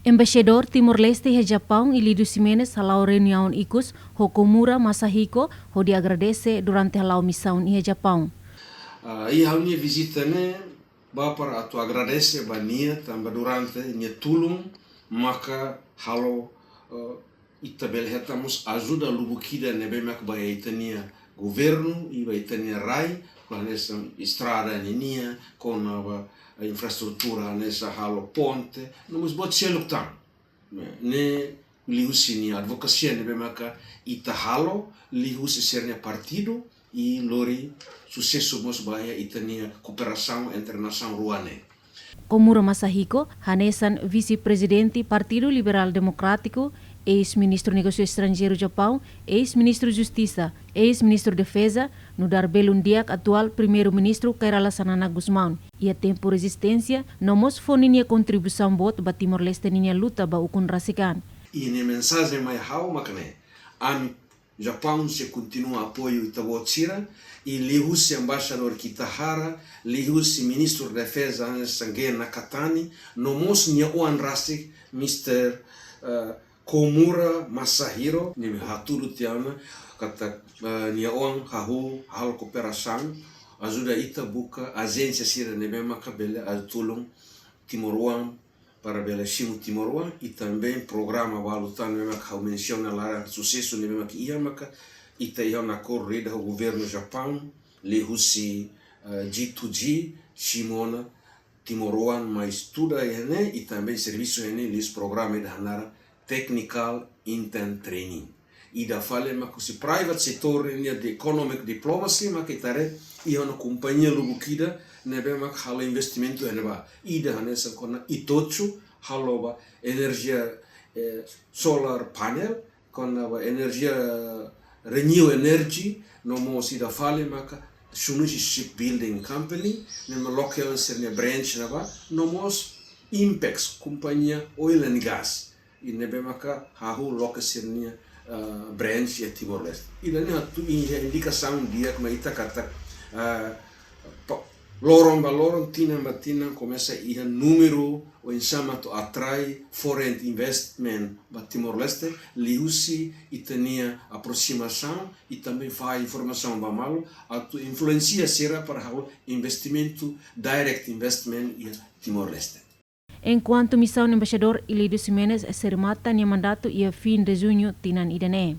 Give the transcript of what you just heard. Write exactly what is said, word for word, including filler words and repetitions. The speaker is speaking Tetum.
Embaixadór Timor-Leste iha Japaun, Ilídio Ximenes, hala'o reuniaun ikus ho Komura Masahiko, hodi agradese durante hala'o misaun iha Japaun. Ah, iha ha'u-nia vizita ne'e ba para atu agradese ba nia tanba durante nia tulun maka halo, eh, ita bele hetan mós ajuda lubuk ida ne'ebé mak ba ita-nia governu i ba ita-nia rai, kona-ba estrada ninia, kona-ba infraestrutura hanesan halo ponte, no mós buat seluk tan. Ne'e liuhusi nia advokasia ne'ebé maka ita halo liuhusi sira-nia partidu i lori susesu mós ba iha ita-nia kooperasaun entre nasaun rua ne'e. Komura Masahiko, hanesan Vise-Prezidente Partidu Liberál Demokrátiku, eis-Ministru Negósiu Estranjeiru Japaun, eis-Ministru Justisa, eis-Ministru Defeza, nu'udar belun di'ak atuál Primeiru-Ministru Kay Rala Xanana Gusmão, iha tempu rezisténsia, no mós fó ninia kontribuisaun boot ba Timor-Leste ninia luta ba ukun rasik an. I nia mensajen mai ha'u mak ne'e: ami Japaun sei kontinua apoiu ita-boot sira, i liuhusi Embaixadór Kitahara, liuhusi Ministru Defeza hanesan Nakatani, no mós nia oan rasik, Mister, eh, Komura Masahiro, ne'ebé hatudu tiha ona katak, eh, nia oan hahú halo kooperasaun, ajuda ita buka ajénsia sira ne'ebé maka bele atu tulun timoroan para bele simu timoroan, i tanba programa balu tan ne'ebé maka ha'u mensiona laran susesu ne'ebé maka iha maka ita iha ona akordu ida ho governu Japaun, liuhusi, eh, G to G, simu ona timoroan mai estuda iha ne'e, i tanba servisu iha ne'e, liuhusi programa ida hanaran Technical Intern Training. Ida fali mak husi private sector nia di economic diplomacy mak ita haree iha ona kompañia lubuk ida ne'ebé mak halo investimentu iha ne'ebá. Ida hanesan kona-ba ITOCHU, halo ba enerjia, eh, solar panel, kona-ba enerjia, eh, renew energy, no mós ida fali maka Shunushi Shipbuilding Company, ne'ebé loke sira-nia branch ne'ebá, no mós Inpex, kompañia oil and gas, i ne'ebé maka hahú loke sira-nia, eh, branch iha Timor-Leste. Ida-ne'e atu iha indikasaun di'ak mai ita katak, eh, pa-, loron ba loron, tinan ba tinan, komesa iha númeru oinsá mak atu atrai foreign investment ba Timor-Leste, liuhusi ita-nia aproximasaun i tanba fahe informasaun ba malu, atu influensia sira para halo investimentu, direct investment iha Timor-Leste. Enkuantu misaun Embaixadór Ilídio Ximenes sei remata nia mandatu iha fin de juñu tinan ida-ne'e.